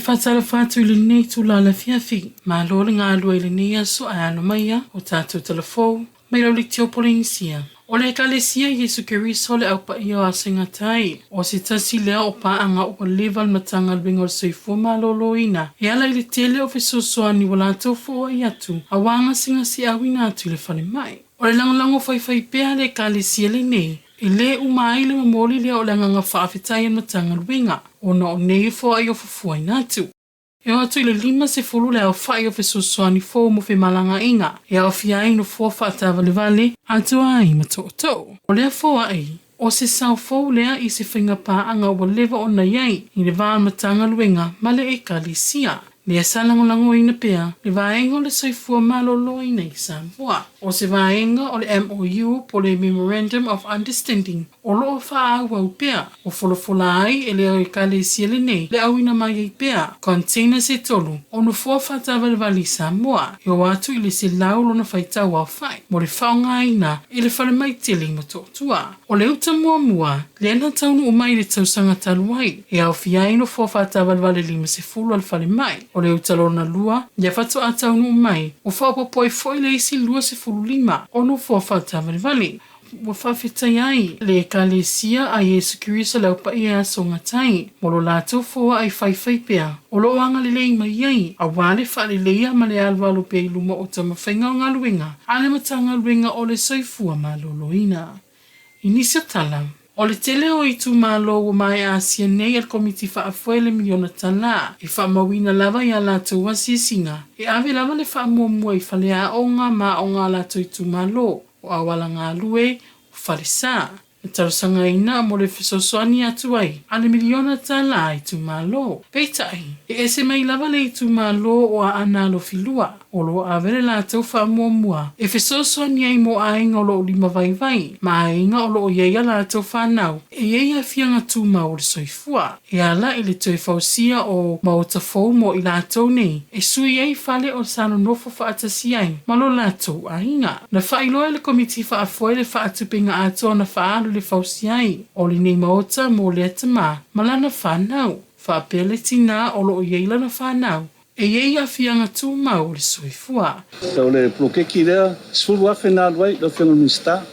faatalofa atu i lenei itula o le afiafi. Malo le galulue i lenei aso ae alo maia o tatou talafou mai Lauliti o Polenisia. O le Ekalesia Iesu Keriso le Au Paia o Aso e Gata ai, o se tasi lea o paaga ua leva a le Matagaluega o le Soifua Maloloina e ala i le tele o fesoasoani ua latou foai atu aua gasegase auina atu i le falemai. O le lagolago faifai pea a le Ekalesia lenei e lē uma ai le momoli lea o le agaga faafetai a le Matagaluega ona o nei foai o fuafuaina atu. E oo atu i le 50 le aofa'i o fesoasoani fou mo femalagaaiga e aofia ai nofoa faataavalevale atoa ai ma tootoo. O lea foai o se sao fou lea i se faiga paaga ua leva ona i ai i le va o le Matagaluega ma le Ekalesia. Lea sa lagolagoina pea le vaega o le soifua maloloina i Samoa. O se vaega o le MOU po le Memorandum of Understanding o loo faaauau pea ua folafola ai e le Ekalesia lenei le auina mai ai pea container se tolu o nofoa faataavalevale i Samoa e oo atu i le 100 lona faitau aofai mo le faaaogaina i le falemai tele i Motootua. O le uta muamua lea na taunuu mai i le tausaga talu ai e aofia ai nofoa faataavalevale 50 a le falemai. O le uta lona lua ia faatoa taunuu mai ua faaopoopo ai foi le isi 25 o nofoa faataavalevale. Ua faafetai ai le Ekalesia a Iesu Keriso le Au Paia e Aso Gata ai mo lo latou foai faifai pea o loo agalelei mai ai aua le faaleleia ma le alualu pea i luma o taumafaiga o galuega a le Matagaluega o le Soifua Maloloina. I nisi o tala, o le tele o itumalo ua maea asia nei e le Komiti Faafoe le miliona tala e faamauina lava i a latou asiasiga e ave lava le faamuamua i faleaoga ma aoga a latou itumalo, o auala galue, o falesa. Na talosagaina mo le fesoasoani atu ai a le miliona tala a itumalo. Peitai, e ese mai lava le itumalo o Aana Alofi 2, o loo ave le latou faamuamua e fesoasoani ai mo aiga o loo lima vaivai ma aiga o loo i ai a latou fanau e i ai aafiaga tumau o le soifua e ala i le toe fausia o maota fou mo i latou nei e sui ai fale o sa nonofo faatasi ai ma lo latou aiga. Na faailoa e le Komiti Faafoe le faatupega atoa na faaalu i le fausia ai o lenei maota mo lea tamā ma lana fanau, faapea le tinā o loo i ai lana fanau e i ai aafiaga tumau o le soifua. O le poloketi lea, 10,000 na alu ai lau Afioga i le Minisita,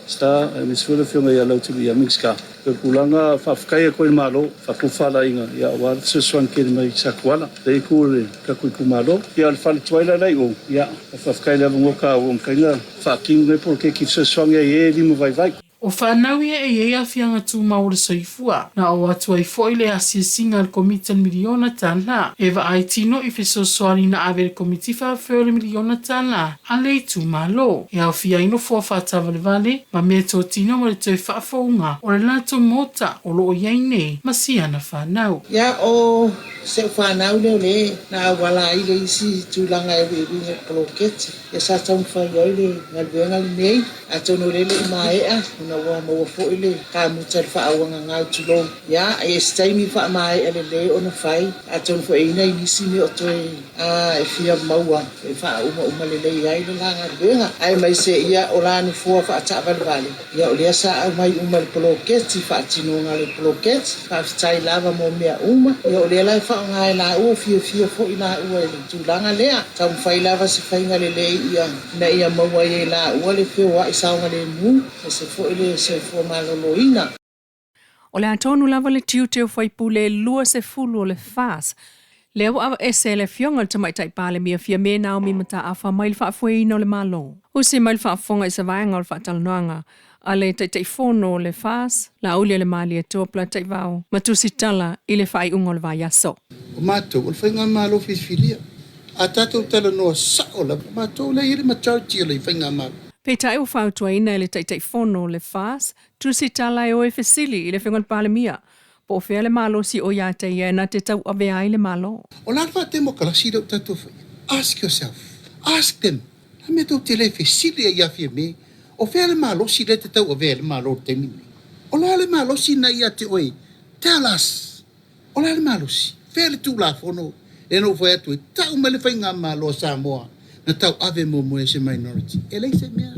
aemaise foi le Afioga ia Lautili ia Minisita. O le tulaga faafetai atu ai i le Malo, faatofalaiga aua le fesoasoani tele mai i Satuala, lea itu o le tatou itumalo. Ia o le fale tuai la i o, ia faafetai i le avanoa taua ua mafai ona faatino lenei poloketi fesoasoani ai i e lima vaivai. O fanau ia e i ai aafiaga tumau o le soifua. Na oo atu ai foi le asiasiga a le Komiti o le miliona tala e vaai tino i fesoasoani na ave e le Komiti Faafoe o le miliona tala a le itumalo e aofia ai nofoa faataavalevale ma meatotino ma le toe faafouga o le latou maota o loo i ai nei ma si ana fanau. Ia o se'u fanau lea o le na auala ai le isi tulaga e uiuiga i le poloketi ia sa taumafai ai le galuega lenei atonu o lea e le'i maea ona ua maua fo'i le kamuta i le faaauagagau tulou ia e se taimi faamaea lelei ona fai atonu foi e i ai nai nisi mea o toe e fia maua e faaumauma lelei ai le la galuega aemaise ia o la nofoa faataavalevale ia o lea sa aumai uma i le poloketi faatinoga o le poloketi. Faafetai lava mo mea uma ia o lea la e faaaoga e laua fiafia foi laua i le tulaga lea taumafai lava se faiga lelei ia ina ia maua ai e laua le feoai saogalemu aemaise foi le soifua maloloina. O le atonu lava le tiute o faipule 20 o le FAS. Lea ua aveese le afioga i le Tamaitai Palemia Fiame Naomi Mataafa mai le faafoeina o le Malo. Usi mai le faafofoga i se vaega o le faatalanoaga a le Taitaifono o le FAS, Laaulialemalietoa Polataivao, ma Tusitala i le faaiuga o le vaiaso. O matou, o le faigamalo filifilia. A tatou talanoa sao lava, o matou lea e i ai le majority o le faigamalo. Peitai ua fautuaina e le Taitaifono o le FAS, Tusitala e o e fesili i le afioga i le Palemia, po o fea le malosi o ia te ia e na te tauavea ai le Malo. O le a le faatemokarasi lea ua tatou faia? Ask yourself. Ask them. Le mea tou te le fesili ai ia Fiame, o fea le malosi lea e te tauavea ai le Malo i le taimi lenei? O le a le malosi na ia te oe? Tell us. O le a le malosi? Fea le Tulafono lea na ou fai atu ai, tau mai le faigamalo a Samoa na tauave muamua e se minority? E leai se mea.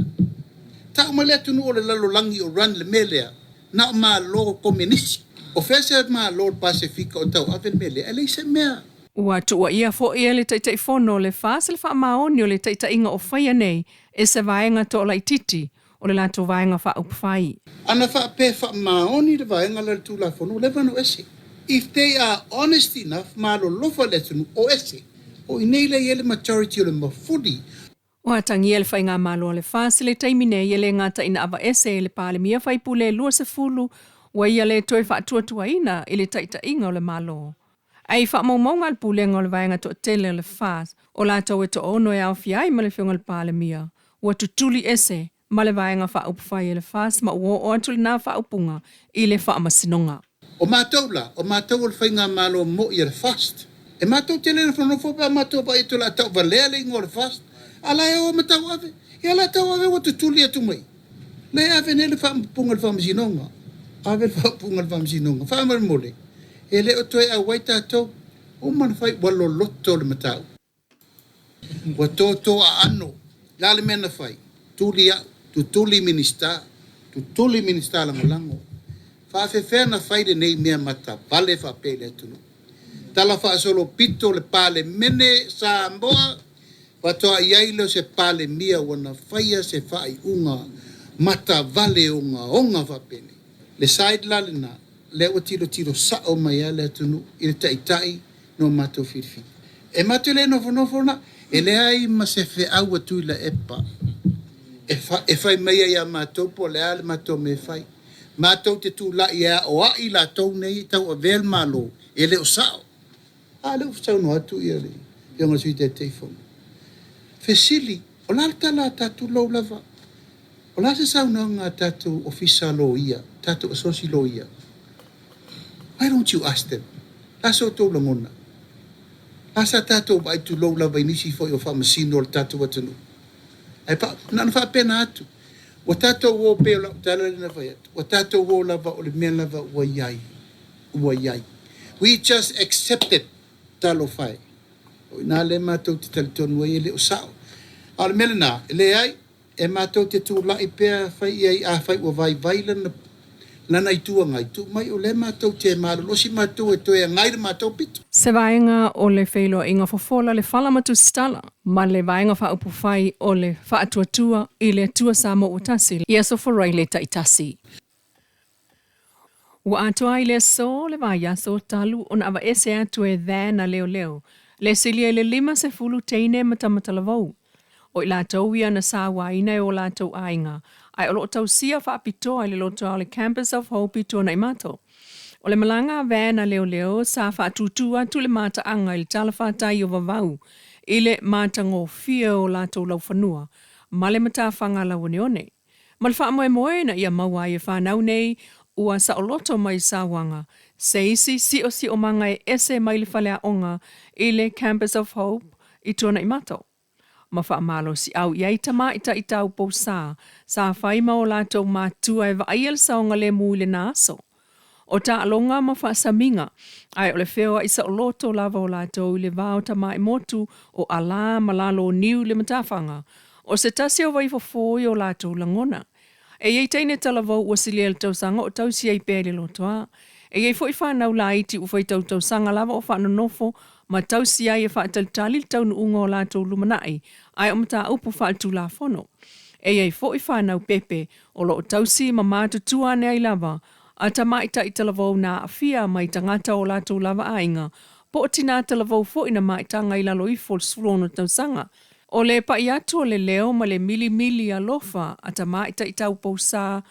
Tau mai le atunuu o le lalolagi o run le mea lea, na o Malo komenisi. O fea se Malo o le Pasefika o tauave le mea lea? E leai se mea. Ua tuuaia foi e le Taitaifono o le FAST le faamaoni o le taitaiga o faia nei e se vaega toalaitiiti o le latou Vaega Faaupufai. Ana faapea e faamaoni le vaega lea o le Tulafono, ua leva ona o ese. If they are honest enough, malolofa i le atunuu, o ese. O i inei la e i ai le majority o le mafuli. Ua atagia le Faigamalo a le FAST i le taimi nei e le gata ina aveese e le Palemia faipule e 20 ua ia le toe faatuatuaina i le taitaiga o le Malo. Ae i faamaumauga a le Pulega o le Vaega Toatele o le FAST, o latou e toaono e aofia ai ma le Afioga i le Palemia, ua tutuli ese ma le Vaega Faaupufai a le FAST ma ua oo atu lena faaupuga i le Faamasinoga. O matou la, o matou o le faigamalo moi a le FAST. E matou te le nofonofo pe a matou vaai atu o le a tauvalea le igoa o le FAST, a la e o ma tauave. Ia la tauave ua tutuli atu mai. La e ave nei le faaupuga i le Faamasinoga. Ave le faaupuga i le Faamasinoga. Faamolemole, e le o toe auai tatou. Uma ona fai, ua loloto le mataupu. Ua toto aano. O le a le mea na fai? Tuli au, tutuli Minisita, tutuli Minisita Lagolago. Faafefea na fai lenei mea matavale faapea i le atunuu? Tala faasolopito le Palemene Samoa, faatoa i ai lea o se Palemia ua na faia se faaiuga matavale ogaoga faapenei. Le side la lena, lea ua tilotilo sao mai lava le atunuu i le taitai no matou filifili. E matou le nofonofo na, e leai ma se feau a Tuilaepa e, fa, e fai mai ai ia matou po o le a le matou mea e fai. Matou te tulai e aoai latou nei e tauavea le Malo, e le o sao. A lea ua saunoa atu ia le Afioga i le Sui Taitaifono. Fesili, o le a le tala a tatou lou lava? O le a se saunoaga a tatou ofisa loia, tatou asosi loia? Why don't you ask them? La sa outou lagona. La sa tatou vaai tulou lava i nisi foi o faamasino o le tatou atunuu. Ae pa, na ona faapena atu. Ua tatou o pei o lau tala lea na fai atu. Ua tatou o lava o le mea lava ua i ai. Ua i ai. We just accepted talofa e. O i ina lea matou te talitonu ai e le o sao. A o le mea lena, e leai, E matou te tulai pea fai i ai afai ua vaivai lana lana Itu Agai, tuu mai o lea matou te malolosi matou e toe agai le matou pito. Se vaega o le feiloaiga fofola le fala ma tusitala ma le Vaega Faaupufai o le Faatuatua i le Atua Samoa ua Tasi i Aso Faraile taitasi. Ua atoa ai le aso le vaiaso talu ona aveese atu e Van a leoleo le silia i le 50 teine ma tama talavou. O i latou ia na sauaina e o latou aiga, ae o lo o tausia faapitoa i le lotoa o le Campus of Hope i Tuanaimato. O le malaga a Van a leoleo sa faatūtū atu le mataaga i le talafatai o Vavau i le matagofie o latou laufanua ma le matafaga lauoneone. Ma le faamoemoe ina ia maua ai e fanau nei ua saoloto mai sauaga se isi siosiomaga e ese mai le faleaoga i le Campus of Hope i Tuanaimato. Ma faamalosiau i ai tamaitai taupousa sa fai ma o latou matua e vaaia le saogalemu i lena aso. O taaloga ma faasamiga, ae o le feoai saoloto lava o latou i le va o tamaimotu o alā ma lalo o niu i le matafaga, o se tasi o vaifofo i o latou lagona. E i ai teine talavou ua silia i le tausaga o tausi ai pea i le lotoa. E i ai foi fanau laiti ua faitau tausaga lava o faanonofo ma tausi ai e faatalitali le taunuuga o latou lumanai, ae o mataupu faaletulafono. E i ai foi fanau pepe O lo o tausi ma matutua ane ai lava a tamaitai talavou na aafia mai tagata o latou lava aiga, po o tinā talavou foi na maitaga i lalo ifo o le 16 tausaga. O le paʻi atu o le leo ma le milimili alofa a tamaitai taupousā,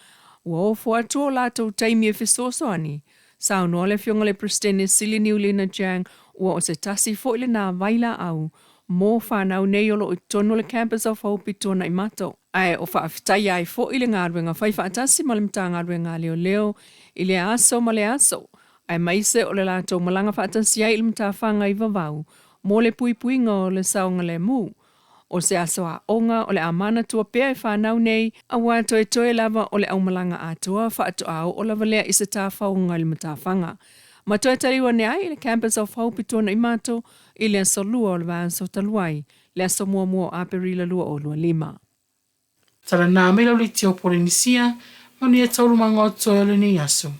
ua ofo atu o latou taimi e fesoasoani. Saunoa le Afioga i le Peresetene Sili Niulina Jiang ua o se tasi foi lenā vailaau mo fanau nei o lo o i totonu o le Campus of Hope i Tuanaimato. Ae o faafetaia ai foi le galuega fai faatasi ma le Matagaluega a Leoleo i lea aso ma lea aso, aemaise o le latou malaga faatasi ai i le matafaga i Vavau mo le puipuiga o le saogalemu. O se aso aoga o le a manatua pea e fanau nei, aua toetoe lava o le aumalaga atoa faatoa oo lava lea i se tafaoga i le matafaga. Ma toe taliu ane ai i le Campus of Hope i Tuanaimato i le aso Lua o le vaiaso talu ai. Le aso muamua o Aperila 2025. Tala nā mai lau leitio Polenisia, manuia taualumaga o totoe o lenei aso.